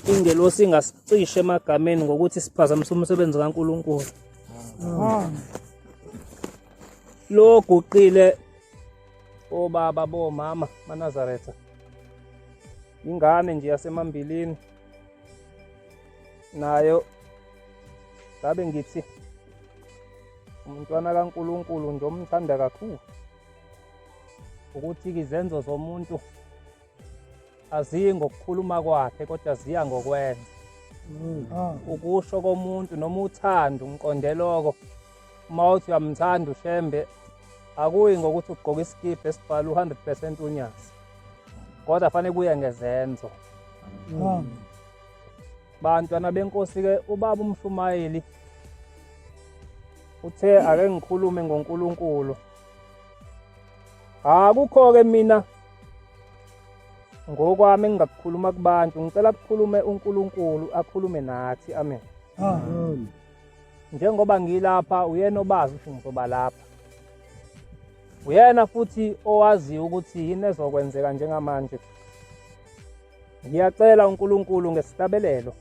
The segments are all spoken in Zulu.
Ingelosi ingasicishe emagameni ngokuthi siphazamise umsebenzi kaNkulunkulu. Lo guqile obaba bomama maNazaretha. Ingane nje yasemambilini nayo ngabe ngithi umntwana kaNkulunkulu nje omthanda kakhulu ukuthi izenzo zomuntu aziyi ngokukhuluma kwakhe kodwa ziya ngokwenza. Ukusho komuntu noma uthando ngiqonde lokho, uma uthi uyamthanda uShembe akuyi ngokuthi ugqoke isikibha esibhala u-100% uNyazi, kodwa fanele kuye ngezenzo. Bantwana benkosi-ke, ubaba umshumayeli uthe ake ngikhulume ngoNkulunkulu. Akukho-ke mina ngokwami engingakukhuluma kubantu, ngicela kukhulume uNkulunkulu akhulume nathi. Amen. Amen. Njengoba ngilapha, uyena obazi ukuthi ngizoba lapha, uyena futhi owaziyo ukuthi yini ezokwenzeka njengamanje. Ngiyacela uNkulunkulu ngesihlabelelo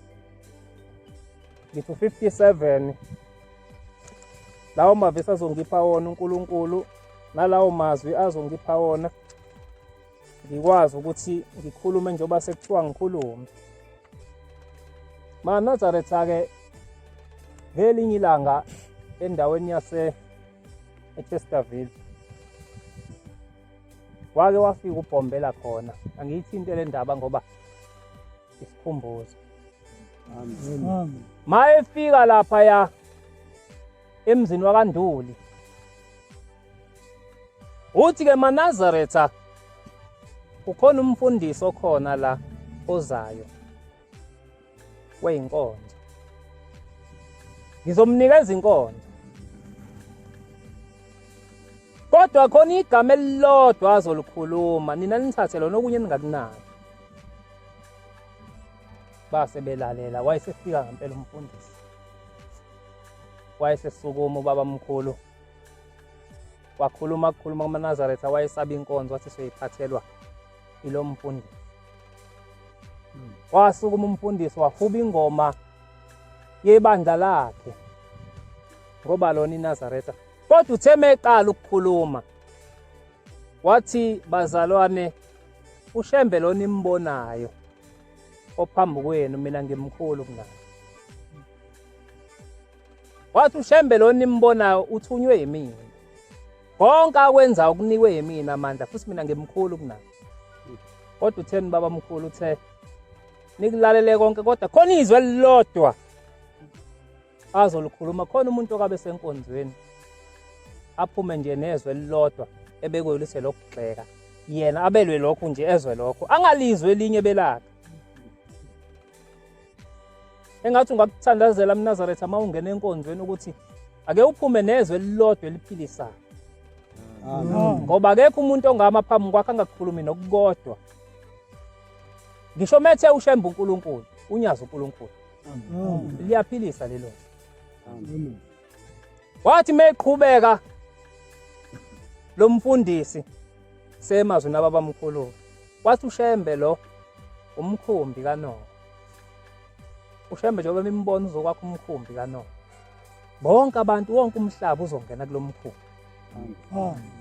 ngithi 57 lawo mavesi azongipha wona uNkulunkulu nalawo mazwi azongipha wona, ngikwazi ukuthi ngikhulume njengoba sekuthiwa ngikhulume. MaNazaretha-ke, ngelinye ilanga endaweni yase eChesterville wake wafika ubhombela khona. Angiyithinte le ndaba ngoba isikhumbuzo. Amen. Mayefika lapha ya emzini wakaNduli, uthi ke maNazaretha, kukhona umfundisi okhona la ozayo weyinkonzo, ngizomnikeza inkonzo, kodwa khona igama elilodwa azolikhuluma, nina nithathe lona, okunye ningakunaki. Base belalela. Wayesefika ngempela umfundisi, wayesesukuma ubaba mkhulu wakhuluma kukhuluma kumaNazaretha, wayesaba inkonzo, wathi soyiphathelwa ilo mfundisi. Wasukuma umfundisi wahuba ingoma yebandla lakhe ngoba lona iNazaretha. Kodwa uthe meqala ukukhuluma wathi, bazalwane, uShembe lona imbonayo ophambi kwenu, mina ngimkhulu kunaye. Wathi uShembe lona imbonayo uthunywe yimina, konke akwenza ukunikwe yimina amandla, futhi mina ngimkhulu kunaye. Kodwa utheni baba mkhulu? Uthe nikulalele konke, kodwa khona izwi elilodwa azolikhuluma. Khona umuntu okabe senkonzweni aphume nje nezwe elilodwa ebekwe lise lokugxeka yena, abelwe lokhu nje, ezwe lokho, angalizwe elinye belakhe. Engathi ungakuthandazela mNazaretha uma ungena enkonzweni ukuthi ake uphume nezwe elilodwa eliphilisayo, ngoba akekho umuntu ongama phambi kwakhe angakukhulumi nokukodwa. Ngisho methe uShembe uNkulunkulu, unyazi uNkulunkulu liyaphilisa lelo. Wathi meqhubeka lo mfundisi semazwi nababamkhulu, wathi uShembe lo umkhumbi kaNowa. uShembe njengoba nimbona uzokwakha umkhumbi kaNowa, bonke abantu, wonke umhlaba uzongena kulo mkhumbi.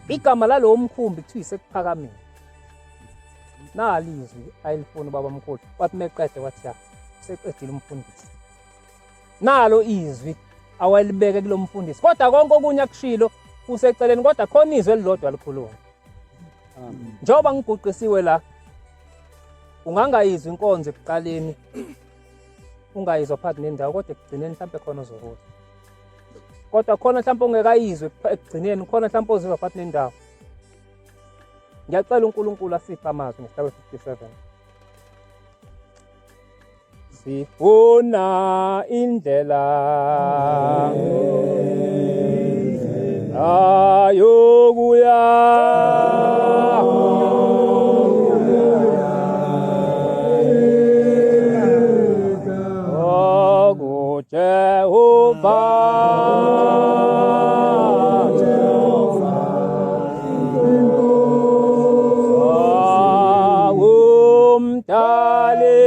Igama lalowo mkhumbi kuthiwa isekuphakameni. Nali izwi ayilifuni ubaba mkhulu. Wathi meqede wathi ya, seqedile umfundisi. Nalo izwi awalibeke kulo mfundisi, kodwa konke okunye akushilo kuseceleni, kodwa khona izwi elilodwa likhuluma. Njengoba ngiguqisiwe la, ungangayizwa inkonzo ekuqaleni, ungayizwa phakathi nendawo, kodwa ekugcineni mhlampe khona ozokuzwa. Kodwa khona mhlampe ongekayizwe ekugcineni, khona mhlampe ozizwa phakathi nendawo. Ngiyacela uNkulunkulu asiphe amazwi ngesigaba 57. Sifuna indlela ayokuya kuJehova, umdali.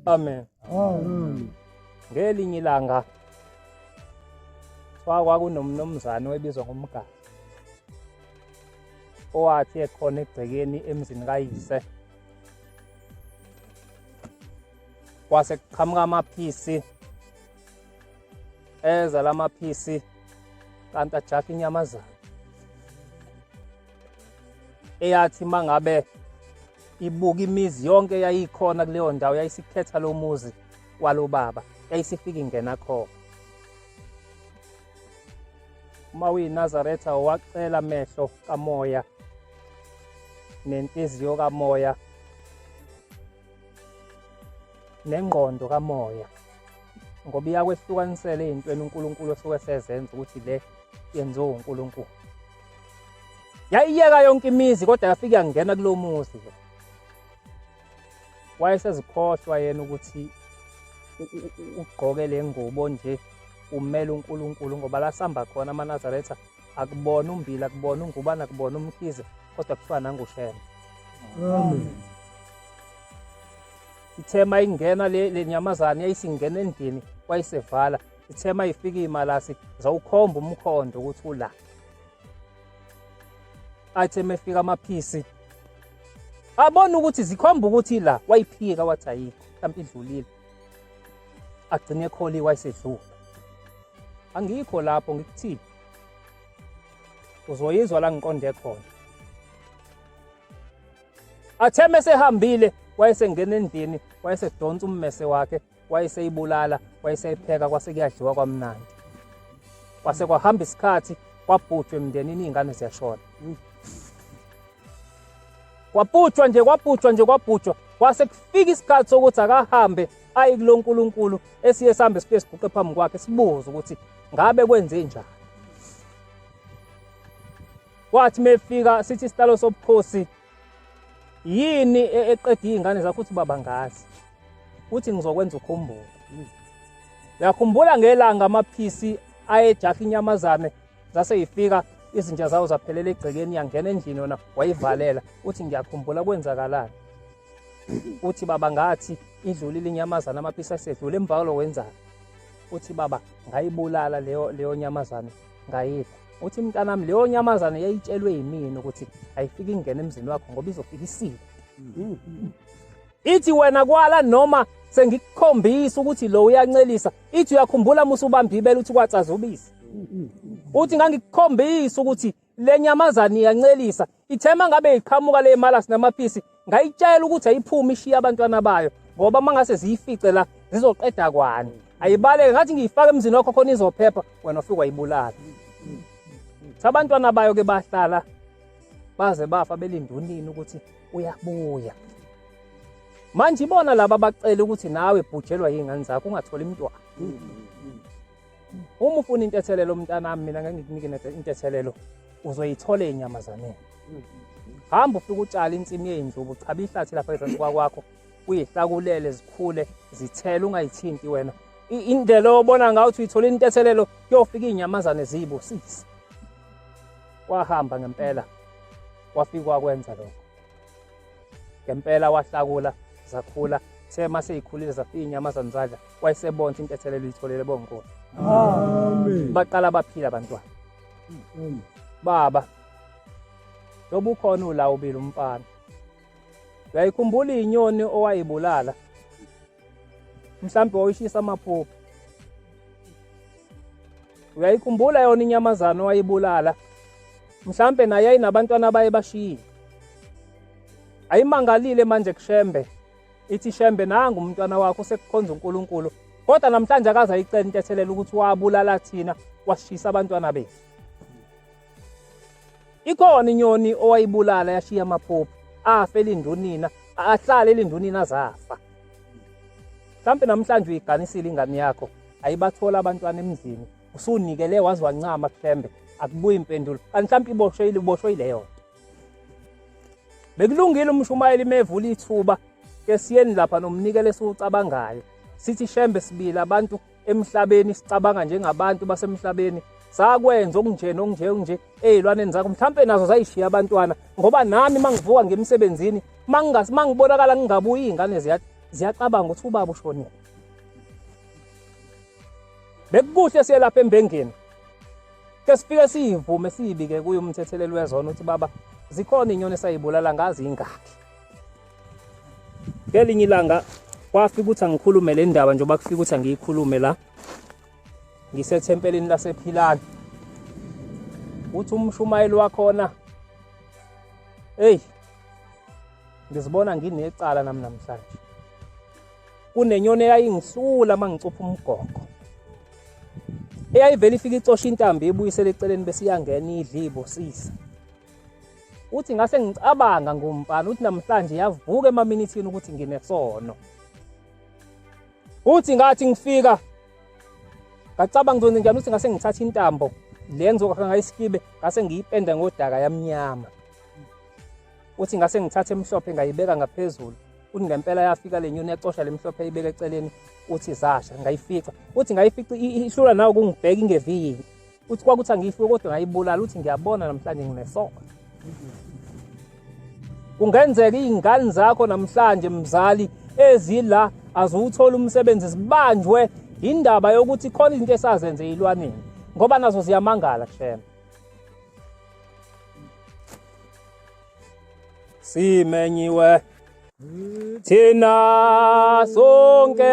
Amen. Amen. Ngelinye ilanga kuthiwa kwakunomnumzane owebizwa ngomgani owathi ekhona egcekeni emzini kayise kwase kuqhamuka amaphisi eza lamaphisi kanti ajaha inyamazana eyathi mangabe ibuka imizi yonke yayikhona kuleyo ndawo yayisikhetha lo muzi walobaba yayisifika ingena khona. Uma uyiNazaretha wacela amehlo kamoya nenhliziyo kamoya nengqondo kamoya ngoba iyakwehlukanisela ey'ntweni uNkulunkulu osuke esezenza ukuthi le yenziwe uNkulunkulu. Yayiyeka yonke imizi kodwa yafika yangena kulo muzi lo. Wayesezikhohlwa yena ukuthi ugqoke le ngubo nje umele uNkulunkulu ngoba la sihamba khona amaNazaretha akubona uMbila akubona uNgubane akubona uMkhize kodwa kuthiwa nanguShembe. Amen. Ithema ingena le nyamazane yayisingena endlini wayisevala. Ithema ifika imalasi zawukhomba umkhondo ukuthi ula. Athe mefika amaphisi abona ukuthi zikhomba ukuthi la wayiphika wathi ayikho mhlawumbe idlulile agcine ekholiwe wayesedlula. Angikho lapho ngikuthini uzoyizwa la ngiqonde khona. Athe mesehambile wayesengena endlini wayesedonsa ummese wakhe wayeseyibulala wayeseyipheka kwase kuyadliwa kwamnandi. Kwase kwahamba isikhathi kwabhujwa emndenini iy'ngane ziyashona. Kwabhujwa nje kwabhujwa nje kwabhujwa kwase kufika isikhathi sokuthi akahambe aye kulo Nkulunkulu esiye sihambe sifike siguqe phambi kwakhe sibuze ukuthi ngabe kwenze njani. Wathi mefika sithi isihlalo sobukhosi yini eqeda iy'ngane zakho uthi baba ngazi uthi ngizokwenza ukhumbule. Uyakhumbula ngelanga amaphisi ayejaha inyamazane zase yifika izinja zawo zaphelela egcekeni yangena endlini yona wayivalela uthi ngiyakhumbula kwenzakalani. Uthi baba ngathi idlulile inyamazane amaphisi asedlule emva kwaloko wenzani. Uthi baba ngayibulala leyo nyamazane ngayidla. Uthi mntanami leyo nyamazane yayitshelwe yimina ukuthi ayifike ingene emzini wakho ngoba izofika isile. Ithi wena kwala noma sengikukhombisa ukuthi lo uyancelisa. Ithi uyakhumbula musa ubamba ibele uthi kwatsaza ubisi. Uthi ngangikukhombisa ukuthi le nyamazane iyancelisa. Ithema ngabe iqhamuka le malasi namaphisi ngayitshela ukuthi ayiphume ishiye abantwana bayo ngoba mangase ziyifice la zizoqeda kwani. Ayibaleke ngathi ngiyifaka emzini wakho khona izophepha wena ufike wayibulala. Abantwana bayo ke bahlala baze bafa belindunini ukuthi uyabuya. Manje ibona laba abacela ukuthi nawe bhujelwa yingane zakho ungatholi imntwana. Uma ufuna intethelelo mntanami mina ngeke ngikunike intethelelo uzoyithola enyamazaneni. Hamba ufike utshale insimi yey'ndlubu uchabe ihlathi lapha ezansi kwakwakho uyihlakulele zikhule zithele ungayithinti wena. Indlela obona ngayo ukuthi uyithola intethelelo kuyofika iy'nyamazane ziyibusise. Wahamba ngempela wafika wakwenza lokho. Ngempela wahlakula zakhula the mase ikhulile zafika inyamazane zadla wayesebona ukuthi intethelelo uyitholele bonkosi. Amen. Baqala baphila abantwana. Baba njengoba ukhona ulawubile umfana. Uyayikhumbula inyoni owayibulala? Mhlambe wayishisa amaphuphu. Uyayikhumbula yona inyamazana owayibulala? Mhlambe naye ayinabantwana abaye bashiyile. Ayimangalile manje kuShembe. Ithi Shembe nangu umntwana wakho usekukhonza uNkulunkulu. Kodwa namhlanje akaze ayicela intethelelo ukuthi wabulala thina washisa abantwana bethu. Ikhona inyoni owayibulala yashiya amaphuphu afe elindunina ahlale elindunina azafa. Mhlampe namhlanje uyiganisile ingane yakho ayibathola abantwana emzini usunikele waze wancama kuShembe akubuyi impendulo kanti mhlampe iboshwe iboshwe yileyo nto. Bekulungile umshumayeli mevula ithuba ke siyeni lapha nomnikelo esiwucabangayo sithi Shembe sibili abantu emhlabeni sicabanga njengabantu basemhlabeni sakwenza okunje nokunje okunje ey'lwaneni zakho mhlampe nazo zayishiya abantwana ngoba nami mangivuka ngemsebenzini mangibonakala ngingabuyi iy'ngane Ziyacabanga ukuthi ubaba ushonile. Bekukuhle siye lapha embengeni. Ke sifike siyivume siyibike kuye umthetheleli wezono ukuthi baba zikhona inyoni esayibulala ngazi ingakhi. Ngelinye ilanga kwafika ukuthi angikhulume le ndaba njengoba kufika ukuthi angiyikhulume la. Ngisethempelini lasePhilani. Uthi umshumayeli wakhona hey ngizibona nginecala nami namhlanje. Kunenyoni eyayingihlula uma ngicupha umgogo. Eyayivele ifike icosha intambo ibuyisele eceleni bese iyangena idle ibosisa. Uthi ngase ngicabanga ngumfana uthi namhlanje yavuka emaminithini ukuthi nginesono. Uthi ngathi ngifika ngacabanga ngizonze njani uthi ngase ngithatha intambo le ngizokwakha ngayo isikibe ngase ngiyipenda ngodaka yamnyama. Uthi ngase ngithathe emhlophe ngayibeka ngaphezulu. Uthi ngempela yafika le nyoni yacosha le mhlophe ayibeka eceleni uthi zasha ngayifica. Uthi ngayifica ihlula nawe kungibheka ingeviyini. Uthi kwakuthi angiyifike kodwa ngayibulala uthi ngiyabona namhlanje nginesono. Kungenzeka iy'ngane zakho namhlanje mzali ezila aziwuthola umsebenzi zibanjwe indaba yokuthi khona izinto esazenze ey'lwaneni ngoba nazo ziyamangala kushema. Simenyiwe thina sonke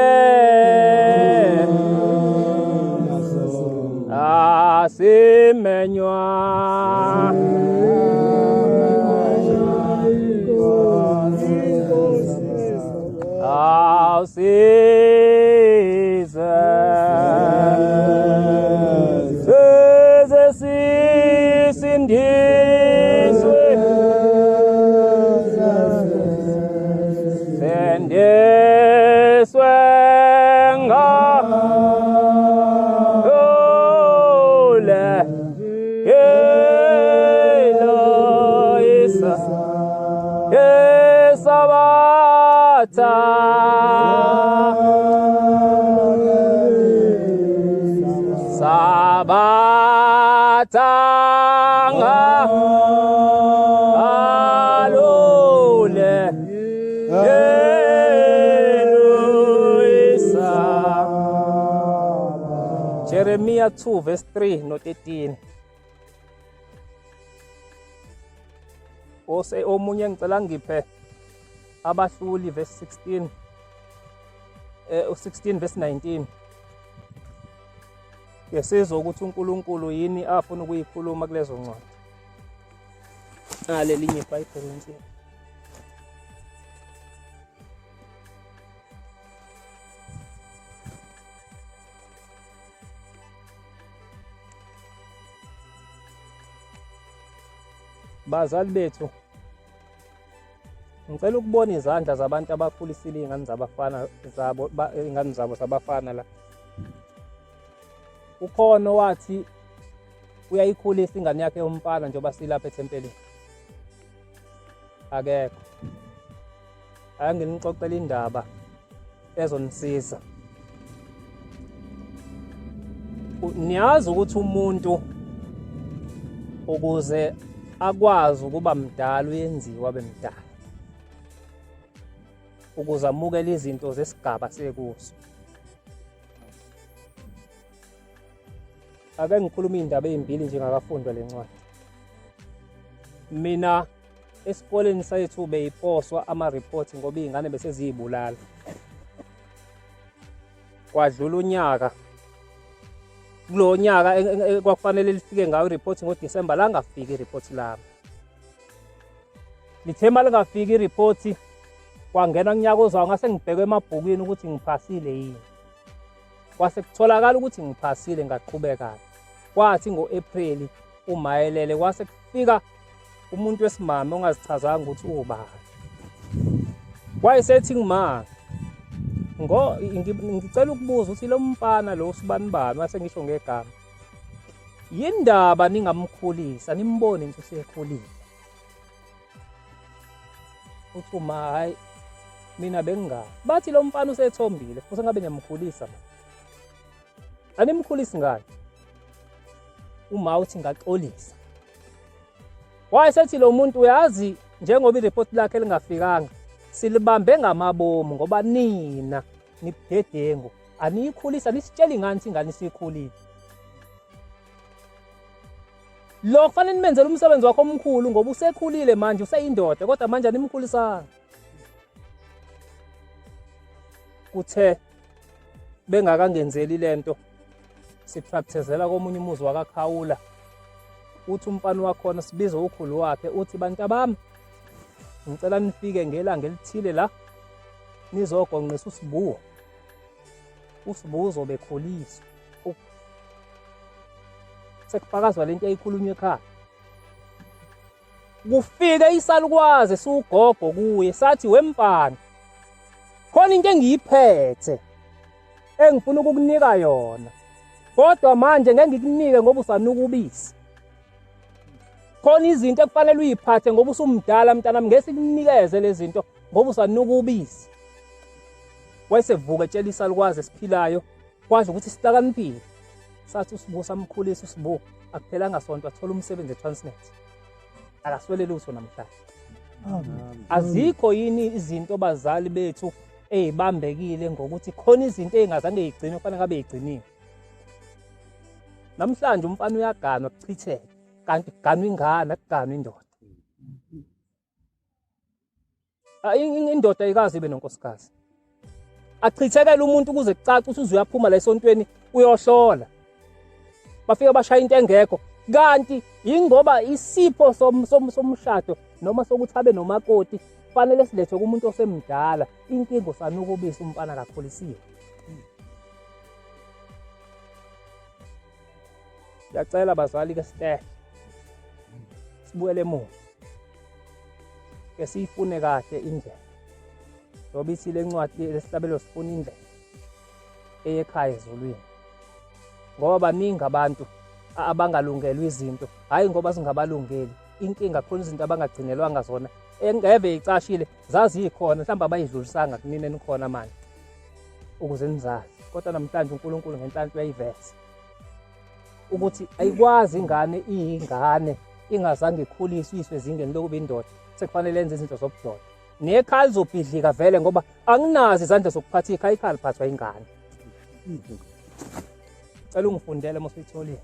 asimenywa awusize size sisindiswe sendiswe ngole eloyisa esabatha sabatanga alule eloyisa. Jeremiah 2 verse 3 no 13. Ose omunye ngicela ngiphe abahluli verse 16 u16 verse 19. Ngesizwe ukuthi uNkulunkulu yini afuna ukuyikhuluma kulezo ncwadi. Ngalelinye iBhayibheli insini. Bazali bethu, ngicela ukubona izandla zabantu abakhulisile iy'ngane zabafana zabo, iy'ngane zabo zabafana la. Ukhona owathi uyayikhulisa ingane yakhe yomfana njengoba silapha ethempelini? Akekho. Ake nginixoxele indaba ezonisiza. Niyazi ukuthi umuntu ukuze akwazi ukuba mdala uyenziwa abe mdala ukuze amukele izinto zesigaba sekuso. Ake ngikhulume iy'ndaba ey'mbili nje ngakafundwa le ncwadi. Mina esikoleni sethu beyiposwa ama-report ngoba iy'ngane beseziyibulala. Kwadlula unyaka, kulowo nyaka kwakufanele lifike ngawo i-report ngoDisemba, langafiki i-report lami. Lithe uma lingafiki i-report, kwangena kunyaka ozayo, ngase ngibheke emabhukwini ukuthi ngiphasile yini. Kwase kutholakala ukuthi ngiphasile, ngaqhubeka. Kwathi ngo-Ephreli umayelele kwase kufika umuntu wesimame ongazichazanga ukuthi uwubani. Wayesethi ngima ngo ngicela ukubuza ukuthi lo mfana lo usibani bani, wase ngisho ngegama. Yindaba ningamkhulisa nimbone nje usekhulile. Uthi uma hayi mina bengingazi. Bathi lo mfana usethombile futhi ngabe niyamkhulisa manje. Animkhulisi ngani? Uma uthi ngaxolisa. Wayesethi lo muntu uyazi njengoba ireport lakhe lingafikanga. Silibambe ngamabomu ngoba nina nibudedengu, aniyikhulisa nisitshela ingane ukuthi ingane isikhulile. Lo kufanele nimenzele umsebenzi wakho omkhulu ngoba usekhulile manje, useyindoda, kodwa manje animkhulisanga. Kuthe bengakangenzeli lento sipracticela komunye umuzi wakaKhawula, uthi umfana wakhona sibize ukhulu wakhe, uthi bantabami ngicela nifike ngelanga elithile la nizogonqisa uSibuko. USibuko uzobe ekhuliswa. Sekufakazwa lento eyayikhulunywa ekhaya. Kufike isalukwazi siwugogo kuye sathi wemfana khona into engiyiphethe engifuna ukukunika yona, kodwa manje ngeke ngikunike ngoba usanuka ubisi. Khona izinto ekufanele uyiphathe ngoba usumdala mntanami, ngeke sikunikeze lezi zinto ngoba usanuka ubisi. Wayesevuka etshela isalukwazi esiphilayo, kwazi ukuthi sihlakaniphile. Sathi uSibu samkhulisa uSibu, akuphelanga sonto athola umsebenzi eTransnet. Akaswele lutho namhlanje. Azikho yini izinto bazali bethu ey'bambekile ngokuthi khona izinto ey'ngazange y'gcinwe kufanele ngabe y'gciniwe. Namhlanje umfana uyaganwa kuchitheke, kanti kuganwa ingane akuganwa indoda. Indoda ayikaze ibe nonkosikazi. Achithekele umuntu ukuze kucace ukuthi uze uyaphuma la esontweni uyohlola. Bafika bashaya into engekho, kanti yingoba isipho somshado noma sokuthi abe nomakoti fanele silethwe kumuntu osemdala. Inkinga usanuka ubisi, umfana akakhulisiwe. Ngiyacela bazali ke sihlehle sibuyele emuva, ke siyifune kahle indlela, njengoba ithi le ncwadi lesihlabelo sifuna indlela eyekhaya ezulwini, ngoba baningi abantu abangalungelwa izinto, hhayi ngoba singabalungeli, inkinga khona izinto abangagcinelwanga zona engeve icashile zazikhona, mhlawumbe abayidlulisanga kunina enikhona manje ukuze nizazi. Kodwa namhlanje uNkulunkulu ngenhlanhla uyayiveza ukuthi ayikwazi ingane iyingane ingazange ikhuliswe iswe ezingeni lokuba indoda, sekufanele yenze izinto zobudoda. Nekhaya lizobhidlika vele ngoba anginazo izandla zokuphatha ikhaya, ikhaya liphathwa ingane. Cela ungifundele uma usuyitholile,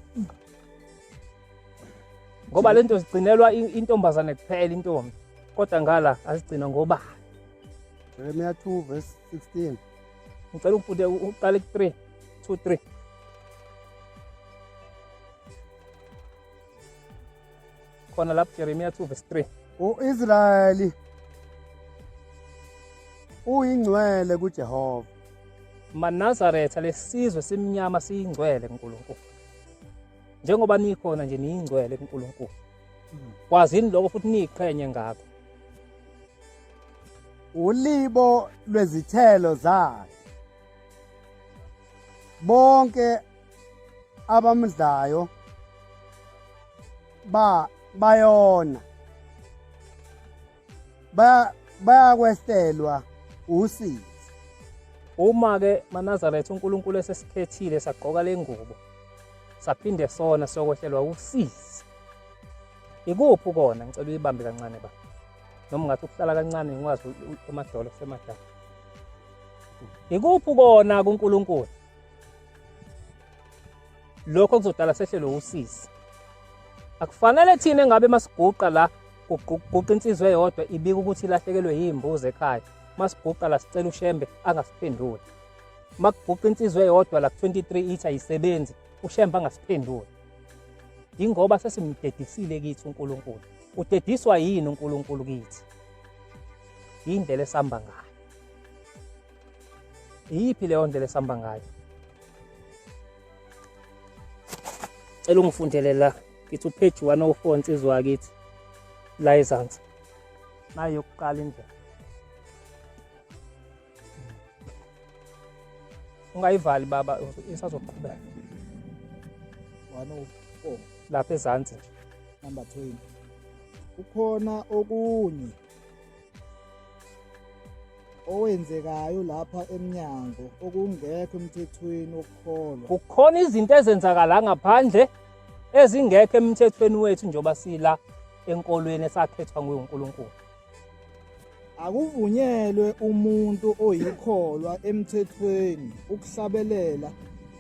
ngoba le nto zigcinelwa intombazane kuphela, intombi, kodwa ngala azigcina ngoba Jeremiah 2 verse 16. Ngicela ufunde uqale ku 3 2 3. Khona lapho Jeremiah 2 verse 3. UIsrayeli uyingcwele kuJehova. MaNazaretha, lesizwe simnyama siyingcwele kuNkulunkulu. Njengoba nikhona nje niyingcwele kuNkulunkulu. Kwazini lokho futhi niyiqhenye ngakho. Ulibo lwezithelo zakhe. Bonke abamdlayo bayona. Bayakwehlelwa usizi. Uma ke maNazaretha uNkulunkulu esesikhethile sagqoka le ngubo saphinde sona sokwehlelwa usizi. Ikuphi kona? Ngicela uyibambe kancane ba. Noma ngathi ukuhlala kancane ngikwazi amadolo semadala. Ikuphi kona kuNkulunkulu? Lokho kuzodala sehlelwe usizi. Akufanele thina engabe masiguqa la kuguqa insizwa eyodwa ibika ukuthi ilahlekelwe yimbuzi ekhaya. Masiguqa la sicela uShembe angasiphenduli. Makuguqa insizwa eyodwa la ku-23 ithi ayisebenzi, uShembe angasiphenduli. Ingoba sesimdedisile kithi uNkulunkulu. Udediswa yini uNkulunkulu kithi? Indlela esihamba ngayo. Iyiphi leyo ndlela esihamba ngayo? Cela ungifundele la, ngithi upage 104 insizwa kithi la ezansi. Nayo yokuqala indlela. Ungayivali baba, isazoqhubeka. 104 lapha ezansi nje. Number 20. Kukhona okunye owenzekayo lapha emnyango okungekho emthethweni wokukholwa. Kukhona izinto ezenzakala ngaphandle ezingekho emthethweni wethu njengoba sila enkolweni esakhethwa nguye uNkulunkulu. Akuvunyelwe umuntu oyikholwa emthethweni ukuhlabelela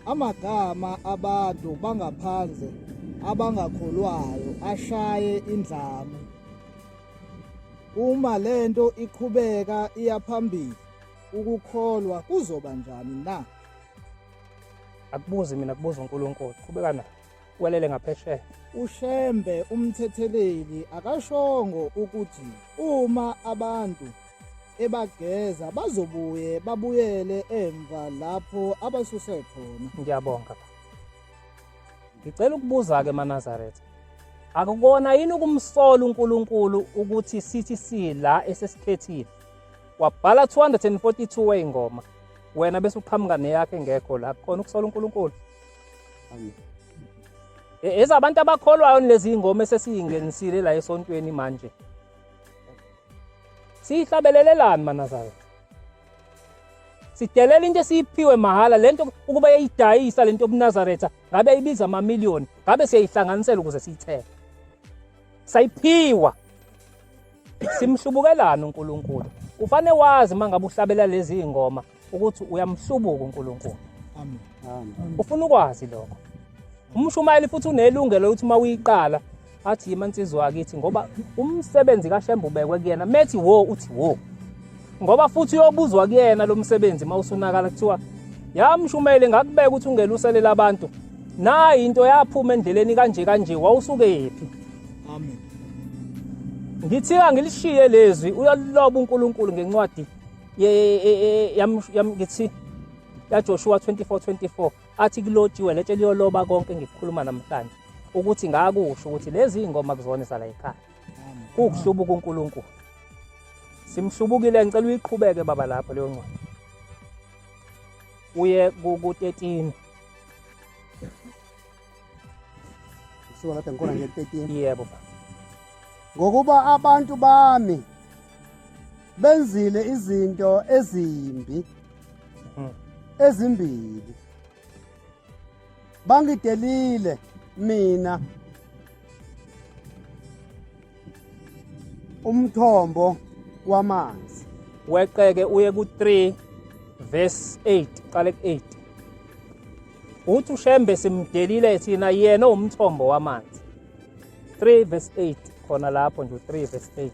amagama abantu bangaphandle abangakholwayo ashaye indlamu. Uma lento iqhubeka iya phambili, ukukholwa kuzoba njani na? Akubuzi mina, kubuza uNkulunkulu. Qhubeka na. Welele ngaphesheya. UShembe umthetheleli akashongo ukuthi uma abantu ebageza bazobuye babuyele emva lapho abasuse khona. Ngiyabonga baba. Ngicela ukubuza-ke maNazaretha, akukona yini ukumsola uNkulunkulu ukuthi sithi sila esesikhethile wabhala 242 wey'ngoma wena bese uqhamuka neyakhe engekho la kukhona ukusola uNkulunkulu? Ezabantu abakholwayo lezi ngoma esesiyingenisile la esontweni manje. Siyihlabelelelani maNazaretha? Sidelela into esiyiphiwe mahhala lento ukuba yayidayisa lento yobuNazaretha ngabe ibiza amamiliyoni ngabe siyayihlanganisela ukuze siyithenge. Sayiphiwa. Simhlubukelana uNkulunkulu. Ufane wazi mangabe uhlabela lezi ngoma ukuthi uyamhlubuka uNkulunkulu. Amen. Amen. Ufuna ukwazi lokho. Umshumayeli futhi unelungelo ukuthi uma uyiqala athi yima nsizwa akithi ngoba umsebenzi kaShembe ubekwe kuyena methi wo uthi wo. Ngoba futhi uyobuzwa kuyena lo msebenzi uma usunakala kuthiwa ya mshumayeli ngakubeka ukuthi ungeluselela abantu. Nayi into yaphuma endleleni kanje kanje wawusukephi? Amen. Ngithiwa ngilishiye lezwi uyaloba uNkulunkulu ngencwadi ngithi yaJoshua 24:24 athi kulotshiwe letshe liyoloba konke engikukhuluma namhlanje ukuthi ngakusho ukuthi lezi ingoma kuzona zala ekhaya kuwukuhlubuka uNkulunkulu simhlubukile ngicela uyiqhubeke baba lapho leyo ncwadi uye ku-13 Kusuka kade ngikhona nje 13. Yebo baba. Ngokuba abantu bami benzile izinto ezimbi ezimbili. Bangidelile mina umthombo wamanzi. Weqeke uye ku-3 verse 8 qale ku-8 uthi uShembe simdelile thina yena owumthombo wamanzi 3 verse 8 khona lapho nje 3 verse 8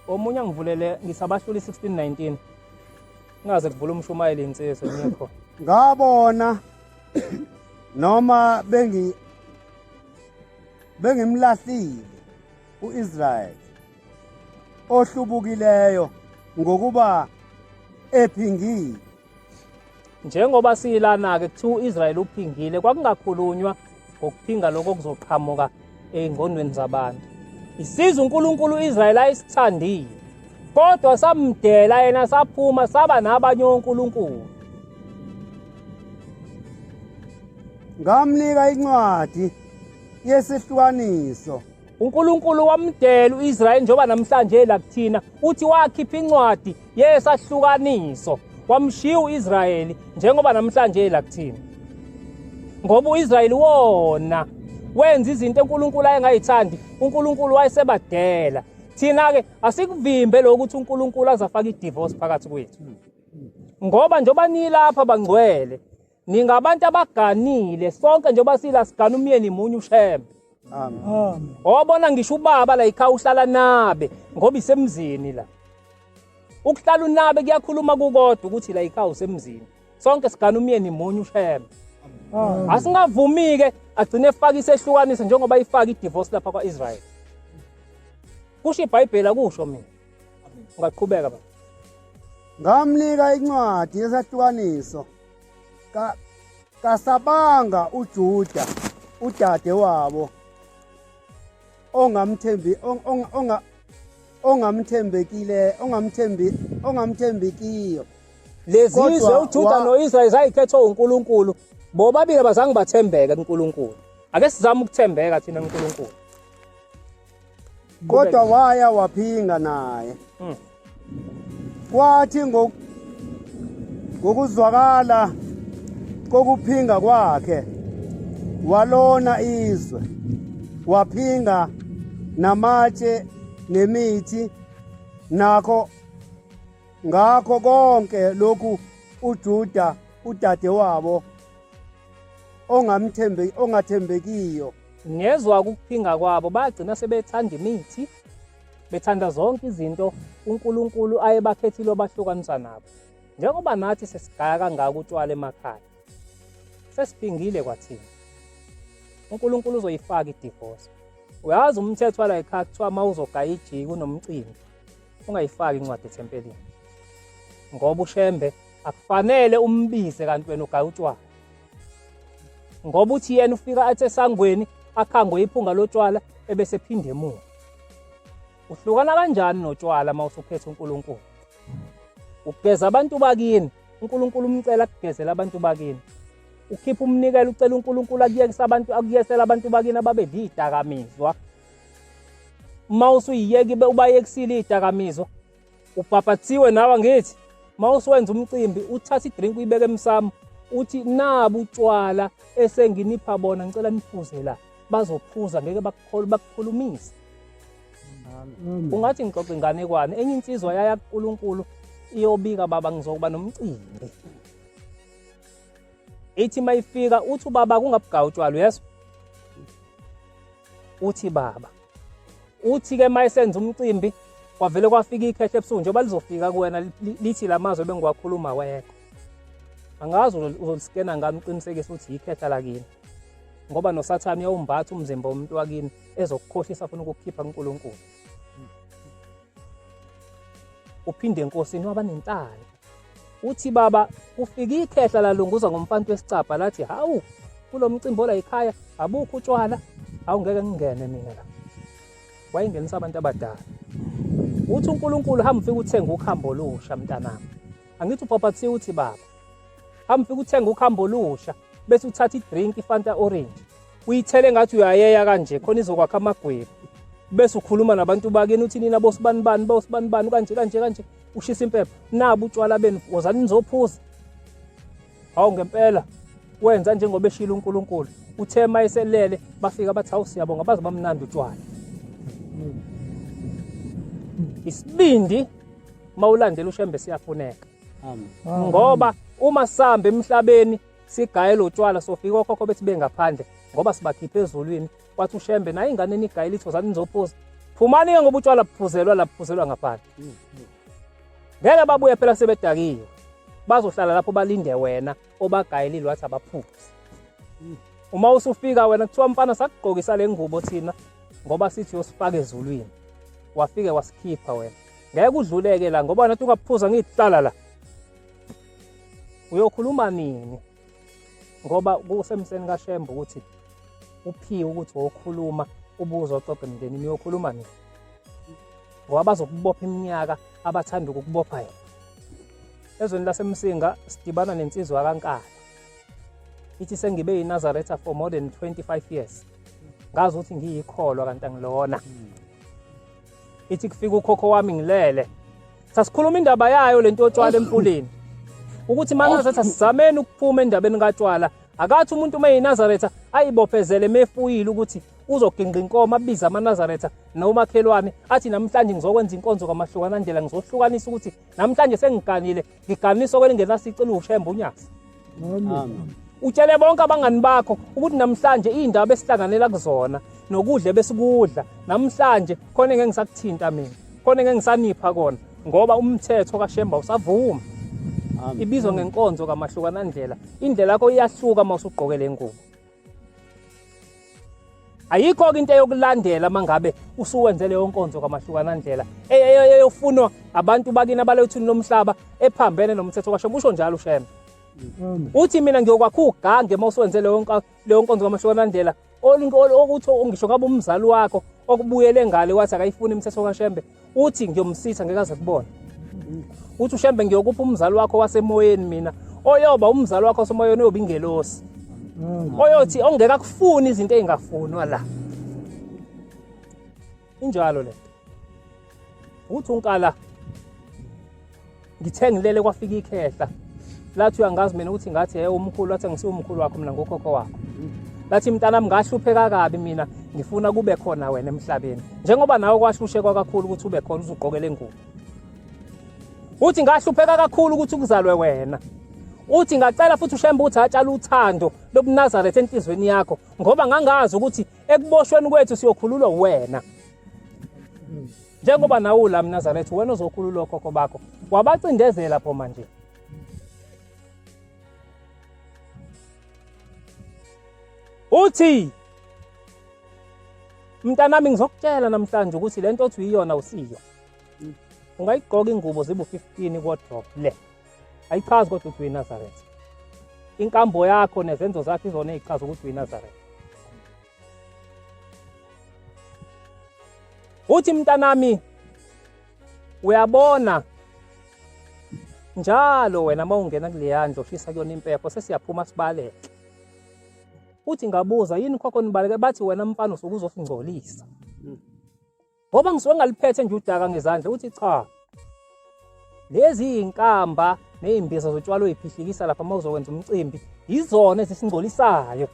omunye angivulele ngisabahlula i-1619 ngaze kuvula umshumayeli insizwa ngikho ngabona noma bengi bengimlahlile uIsrayeli ohlubukileyo ngokuba ephingile. Njengoba siyilana-ke kuthiwa u-Israyeli uphingile, kwakungakhulunywa ngokuphinga lokho okuzoqhamuka ey'ngqondweni zabantu. Isizwe uNkulunkulu u-Israyeli ayesithandile, kodwa samdela yena saphuma saba nabanye onkulunkulu. Ngamnika incwadi yesihlukaniso. uNkulunkulu wamdela uIsrayeli njengoba namhlanje la kuthina uthi wakhipha incwadi yesahlukaniso wamshiya uIsrayeli njengoba namhlanje la kuthina ngoba uIsrayeli wona wenza izinto uNkulunkulu ayengayithandi uNkulunkulu wayesebadela thina ke asikuvimbe lokho ukuthi uNkulunkulu azafaka idivorce phakathi kwethu ngoba njengoba nilapha bangcwele Ningabantu abaganile sonke njengoba sila sigana umyeni munye uShembe. Amen. Amen. Wabona ngisho ubaba la ekhaya uhlala nabe ngoba isemzini la. Ukuhlala unabe kuyakhuluma kukodwa ukuthi la ekhaya usemzini. Sonke sigana umyeni munye uShembe. Amen. Asingavumi-ke agcine efaka isehlukaniso njengoba ifaka idivorce lapha kwa-Israel. Kusho iBhayibheli akusho mina. Ungaqhubeka baba. Ngamnika incwadi yesahlukaniso ka kasabanga uJuda udade wabo ongamthembi onga ongamthembekile ongamthembi ongamthembikiyo lezizwe uJuda noIsrael zayikhethwe uNkulunkulu bobabili abazange bathembeke kuNkulunkulu ake sizame ukuthembeka thina kuNkulunkulu Kodwa waya waphinga naye. Kwathi ngokuzwakala kokuphinga kwakhe walona izwe waphinga Namatshe nemithi nakho ngakho konke lokhu uJuda udadewabo ongamthembe ongathembekiyo. Ngezwa ukuphinga kwabo bagcina sebethanda imithi bethanda zonke izinto uNkulunkulu ayebakhethile wabahlukanisa nabo. Njengoba nathi sesigaya kangaka utshwala emakhaya sesiphingile kwathina. uNkulunkulu uzoyifaka idivorce. Uyazi umthetho wala ekhaya kuthiwa uma uzogaya ijiki unomcimbi ungayifaki incwadi ethempelini ngoba uShembe akufanele umbize kanti wena ugaya utshwala ngoba uthi yena ufika athi esangweni akhangwe iphunga lotshwala ebese phinde emuva. Uhlukana kanjani notshwala uma usuphethe uNkulunkulu? Ugeza abantu bakini, uNkulunkulu umcela akugezele abantu bakini. Ukhipha umnikelo ucela uNkulunkulu akuyekisa abantu akuyesela abantu bakini ababedla izidakamizwa. Uma usuyiyeka ubayekisile izidakamizwa, ubhabhathiwe nawe angithi uma usuwenza umcimbi uthatha idrink uyibeke emsamo uthi nabu utshwala esenginipha bona ngicela niphuze la bazophuza ngeke bakukholwe bakukhulumise. Ungathi ngixoxa inganekwane enye insizwa yaya kuNkulunkulu iyobika baba ngizokuba nomcimbi. Ithi mayifika uthi ubaba kungabugayi utshwala uyezwa? Uthi baba uthi ke mayesenza umcimbi kwavele kwafika ikhehla ebusuku njengoba lizofika kuwena lithi lamazwi ebengiwakhuluma wekho. Angazi uzoliskena ngani uqinisekise ukuthi yikhehla lakini. Ngoba noSathane uyawumbatha umzimba womuntu wakini ezokukhohlisa afuna ukukukhipha kuNkulunkulu. Uphinde enkosini waba nenhlanhla. Uthi baba kufika ikhehla lalunguza ngomfantu wesicabha lathi hawu kulo mcimbi ola ekhaya abukho utshwala hawu ngeke ngingene mina la. Wayengenisa abantu abadala. Uthi uNkulunkulu hamba ufike uthenge ukhambo olusha mntanami. Angithi ubhabhathiwe uthi baba hamba ufike uthenge ukhambo olusha bese uthatha idrink iFanta orange uyithele ngathi uyayeya kanje khona izokwakha amagwebu bese ukhuluma nabantu bakini uthi nina bosibanibani bosibanibani kanje kanje kanje ushisa impepho nabu utshwala benu wozani nizophuza. Hawu ngempela wenza njengoba eshilo uNkulunkulu. Uthe mayeselele bafika bathi hawu siyabonga baze bamnandi utshwala. Isibindi mawulandela uShembe siyafuneka. Ngoba uma sihamba emhlabeni sigayela utshwala sofika okhokho bethi bengaphandle ngoba sibakhiphe ezulwini wathi uShembe naye ingane enigayela ithi wozani nizophuza. Phumani-ke ngoba utshwala buphuzelwa la buphuzelwa ngaphandle. Ngeke babuye phela sebedakiwe. Bazohlala lapho balinde wena obagayelile wathi abaphuze. Uma usufika wena kuthiwa mfana sakugqokisa le ngubo thina ngoba sithi uyosifaka ezulwini. Wafike wasikhipha wena. Ngeke udluleke la ngoba nathi ungaphuza ngihlala la. Uyokhuluma nini? Ngoba kusemseni kaShembe ukuthi uphiwe ukuthi wokhuluma ubuzo oxoxe emndenini uyokhuluma nini? Ngoba bazokubopha iminyaka abathanda ukukubopha yena. Ezweni laseMsinga sidibana nensizwa kaNkala. Ithi sengibe yiNazaretha for more than 25 years. Ngazi ukuthi ngiyikholwa kanti angilona. Ithi kufika ukhokho wami ngilele. Sasikhuluma indaba yayo lento yotshwala emfuleni. Ukuthi maNazaretha sizameni ukuphuma endabeni katshwala. Akathi umuntu uma eyiNazaretha ayibophezele mefuyile ukuthi uzoginqa inkomo abize amaNazaretha nomakhelwane athi namhlanje ngizokwenza inkonzo kamahlukana ndlela ngizohlukanisa ukuthi namhlanje sengiganile ngiganiswa kwelingenasici luwushembe uNyazi. Amen. Utshele bonke abangani bakho ukuthi namhlanje iy'ndaba esihlanganela kuzona nokudla ebesikudla namhlanje khona engeke ngisakuthinta mina khona engeke ngisanipha kona ngoba umthetho kaShemba usavuma. Ibizwa ngenkonzo kamahlukanandlela. Indlela yakho iyahluka uma usugqoke le ngubo. Ayikho-ke into eyokulandela uma ngabe usuwenze leyo nkonzo kamahlukanandlela eyofunwa abantu bakini abalethuni lomhlaba ephambene nomthetho kaShembe. Usho njalo uShembe. Uthi mina ngiyokwakha ugange uma usuwenze leyo nkonzo kamahlukanandlela okuthi ngisho ngabe umzali wakho okubuyele ngale wathi akayifuni imithetho kaShembe uthi ngiyomsitha ngeke aze kubona. Uthi uShembe ngiyokupha umzali wakho wasemoyeni mina oyoba umzali wakho wasemoyeni oyoba ingelosi oyothi ongeke akufuni izinto ezingafunwa la. Injalo le. Uthi uNkala ngithe ngilele kwafika ikhehla lathi uyangazi mina ukuthi ngathi hey umkhulu wathi angisiwo umkhulu wakho mina ngokhokho wakho. Lathi mntanami ngahlupheka kabi mina ngifuna kube khona wena emhlabeni. Njengoba nawe kwahlushekwa kakhulu ukuthi ube khona uzugqoke le ngubo. Uthi ngahlupheka kakhulu ukuthi kuzalwe wena. Uthi ngacela futhi uShembe ukuthi atshala uthando lobuNazaretha enhlizweni yakho ngoba ngangazi ukuthi ekuboshweni kwethu siyokhululwa wena. Njengoba nawe ula mNazaretha wena ozokhululwa okhokho bakho. Wabacindezela pho manje. Uthi mntanami ngizokutshela namhlanje ukuthi lento othi uyiyona usiyo. Ungayigqoka ingubo zibu 15 wardrobe le. Ayichazi kodwa ukuthi uyiNazaretha. Inkambo yakho nezenzo zakho izona ezichaza ukuthi uyiNazaretha. Uthi mntanami uyabona njalo wena uma ungena kuleya ndlu oshisa kuyona impepho sesiyaphuma sibaleke. Uthi ngabuza yini khokho nibaleke bathi wena mfana usuke uzosingcolisa. Ngoba ngisuke ngaliphethe nje udaka ngezandla uthi cha. Lezi izinkamba nezimbiza zotshwala oyiphihlikisa lapha uma uzokwenza umcimbi yizona ezisingcolisayo.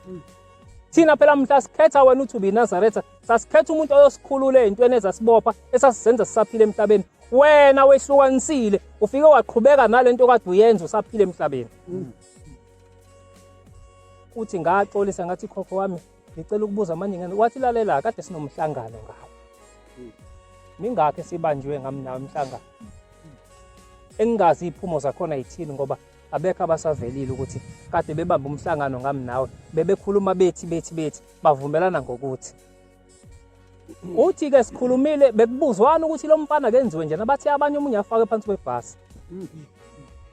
Thina phela mhla sikhetha wena uthi ubiNazaretha sasikhetha umuntu oyosikhulula ezintweni ezasibopha esasizenza sisaphila emhlabeni. Wena wehlukanisile ufike waqhubeka nalento kade uyenza usaphila emhlabeni. Uthi ngaxolisa ngathi khokho wami ngicela ukubuza manje ngene wathi lalela kade sinomhlangano ngawo mingakho esibanjiwe ngami nawe umhlangano engingazi iphumo zakhona yithini ngoba abekho abasavelile ukuthi kade bebamba umhlangano ngami nawe bebekhuluma bethi bethi bethi bavumelana ngokuthi uthi-ke sikhulumile bekubuzwana ukuthi lo mfana kenziwe njena bathi abanye omunye afake phansi kwebhasi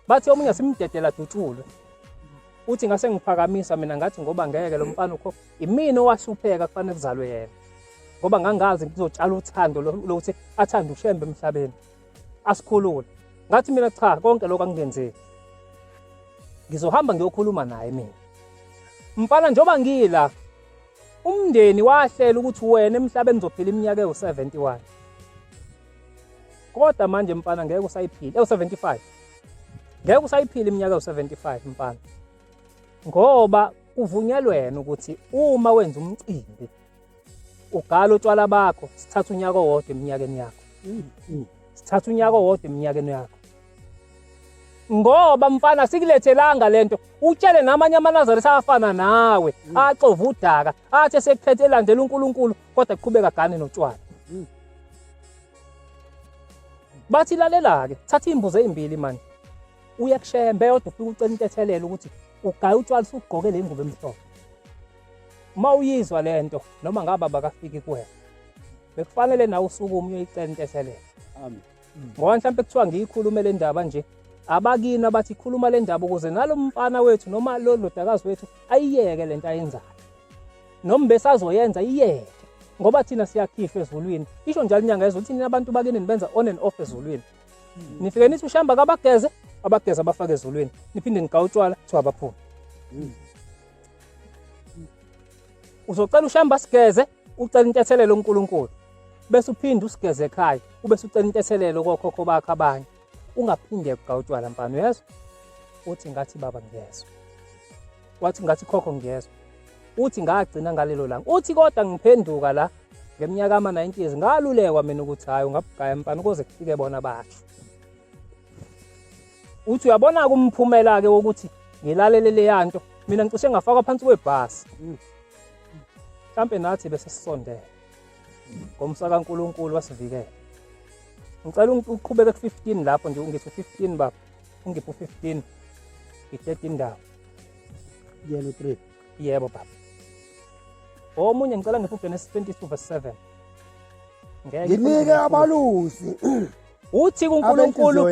bathi omunye simdedela dutshulwe Uthi ngase ngiphakamisa mina ngathi ngoba ngeke lo mfana ukho imina owahlupheka kufanele kuzalwe yena. Ngoba ngangazi kuzotshala uthando lokuthi athande uShembe emhlabeni. Asikhulule. Ngathi mina cha konke lokho akungenzeki. Ngizohamba ngiyokhuluma naye mina. Mfana njengoba ngila umndeni wahlela ukuthi wena emhlabeni uzophila iminyaka ewu-71. Kodwa manje mfana ngeke usayiphila ewu-75. Ngeke usayiphila iminyaka ewu-75 mfana. Ngoba kuvunyelwene ukuthi uma wenza umcimbi ugala utshwala bakho sithatha unyaka owodwa eminyakeni yakho. Sithatha unyaka owodwa eminyakeni yakho. Ngoba mfana sikulethelanga lento utshele namanye amaNazaretha afana nawe axova udaka athi esekuphethe elandela uNkulunkulu kodwa kuqhubeka gane notshwala. Bathi lalela-ke, thatha iy'mbuzi ey'mbili manje. Uye kuShembe yodwa ufike ucela intethelelo ukuthi ugaye utshwala usugqoke le ngubo emhlophe. Uma uyizwa le nto noma ngabe abakafiki kuwena, bekufanele nawe usukume uyoyicela intethelelo. Amen. Ngoba mhlawumbe kuthiwa ngiyikhulume le ndaba nje, abakini abathi khuluma le ndaba ukuze nalo mfana wethu noma lo ndodakazi wethu ayiyeke le nto ayenzayo. Noma besazoyenza iyeke ngoba thina siyakhishwa ezulwini. Isho njalo inyanga yezulu ukuthi nina abantu bakini nibenza on and off ezulwini. Nifike nithi ushamba kabageze, abageze abafake ezulwini. Niphinde nigawe utshwala kuthiwa abaphume. Uzocela ushamba sigeze, ucela intethelelo kuNkulunkulu. Bese uphinde usigeze ekhaya, ube usucela intethelelo kokhokho bakho abanye. Ungaphinde kugawe utshwala mfana, uyezwa? Uthi ngathi baba ngiyezwa. Wathi ngathi khokho ngiyezwa. Uthi ngagcina ngalelo langa. Uthi kodwa ngiphenduka la ngeminyaka ama-90s ngalulekwa mina ukuthi hhayi ungabugaya mfana ukuze kufike bona basho. Uthi uyabona-ke umphumela-ke wokuthi ngilalele leya nto mina ngicishe ngafakwa phansi kwebhasi. Mhlampe nathi bese sisondele. Ngomsa kaNkulunkulu wasivikela. Ngicela uqhubeke ku-15 lapho nje ungithi u-15 baba. Ungiphe u-15. Ngidede indawo. Yena u-3. Yebo baba. Omunye ngicela ngiphe uGenesis 22 verse 7. Ngeke Nginike abalusi Uthi kuNkulunkulu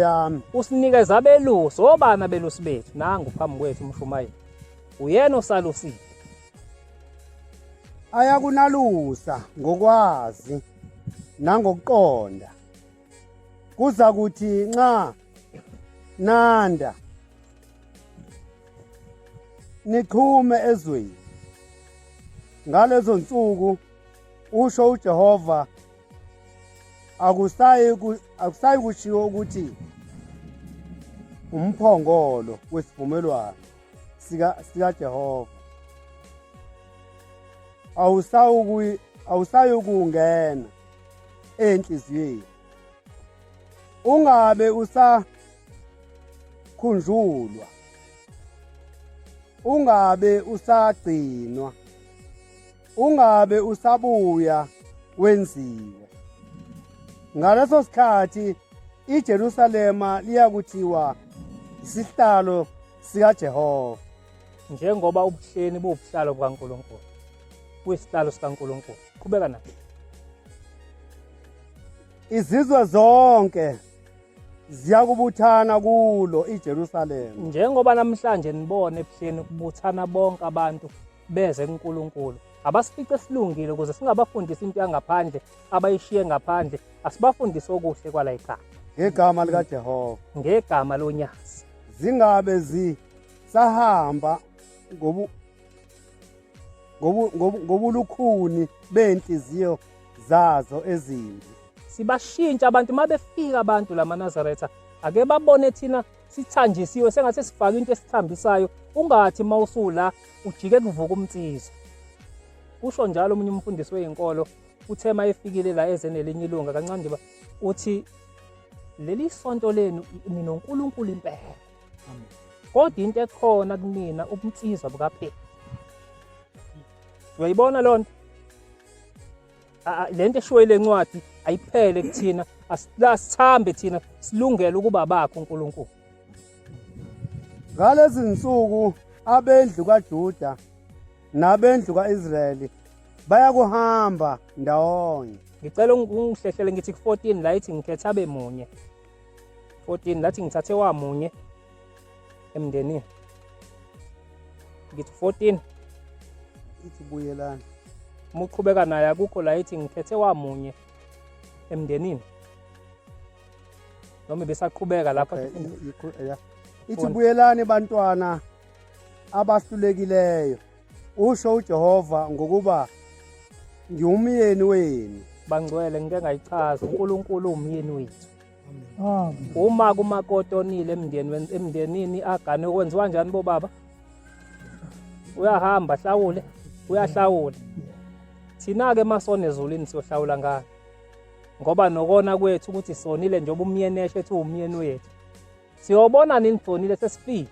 usinikeza abelusi, obani abelusi bethu? Nangu phambi kwethu umshumayeli. Uyena osalusile. Ayakunalusa ngokwazi nangokuqonda. Kuza kuthi nxa nanda nichume ezweni ngalezo nsuku usho uJehova akusayi akusayi kushiwo ukuthi umphongolo wesivumelwano sika sikaJehova. Awusayukungena enhliziyweni, ungabe usakhunjulwa, ungabe usagcinwa, ungabe usabuya wenziwe. Ngaleso sikhathi iJerusalema liyakuthiwa isihlalo sikaJehova. Njengoba ubuhleni buwubuhlalo bukaNkulunkulu, kuyisihlalo sikaNkulunkulu. Qhubeka naye. Izizwe zonke ziyakubuthana kulo iJerusalema. Njengoba namhlanje nibone ebuhleni kubuthana bonke abantu beze kuNkulunkulu. Abasifice silungile ukuze singabafundisi into yangaphandle abayishiye ngaphandle, asibafundise okuhle kwala ekhaya. Ngegama likaJehova. Ngegama lonyazi. Zingabe zisahamba ngobulukhuni benhliziyo zazo ezimbi. Sibashintsha abantu uma befika abantu lamaNazaretha, ake babone thina sithanjisiwe sengathi sifake into esithambisayo, ungathi uma usula ujike kuvuka umnsizwa. Kusho njalo omunye umfundisi weyinkolo, uthe uma efikile la eze nelinye ilunga kancane nje uthi leli sonto lenu ninoNkulunkulu impela, kodwa into ekhona kunina ubunsizwa bukapheli. Uyayibona loo nto? Le nto eshiwo ile ncwadi ayiphele kuthina, asithambe thina silungele ukuba bakho uNkulunkulu. Ngalezi nsuku abendlu kaJuda nabendlu kaIsrayeli bayakuhamba ndawonye. Ngicela ungihlehlele ngithi ku-14 la ithi ngikhetha abe munye. 14 lathi ngithathe wamunye emndenini. Ngithi 14 ithi buyelani. Uma uqhubeka naye akukho la ithi ngikhethe wamunye emndenini. Noma besaqhubeka lapha. Okay, ithi buyelani bantwana abahlulekileyo, usho uJehova, ngokuba ngiwumyeni wenu. Bangcwele, ngike ngayichaza, uNkulunkulu uwumyeni wethu. Uma kumakoti onile emndenini agane, kwenziwa njani bobaba? Uyahamba hlawule, uyahlawula. Thina-ke masone ezulwini siyohlawula ngani? Ngoba nokona kwethu ukuthi sonile, njengoba umyeni esho ethi uwumyeni wethu. Siyobona nini sonile sesifile?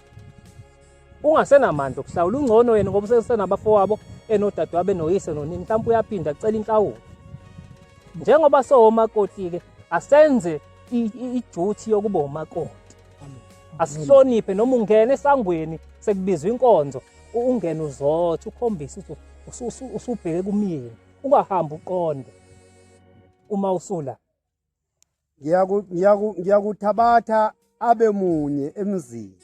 Ungasenamandla okuhlawula, ungcono yena ngoba usesenabafowabo enodadewabo enoyise nonini, mhlawumbe uyaphinda acela inhlawulo. Njengoba sowomakoti-ke, asenze ijuthi yokuba umakoti. Asihloniphe noma ungena esangweni sekubizwa inkonzo, ungene uzothe ukhombise ukuthi usubheke kumyeni, ungahambi uqonde uma usula. Ngiyakuthabatha abe munye emzini,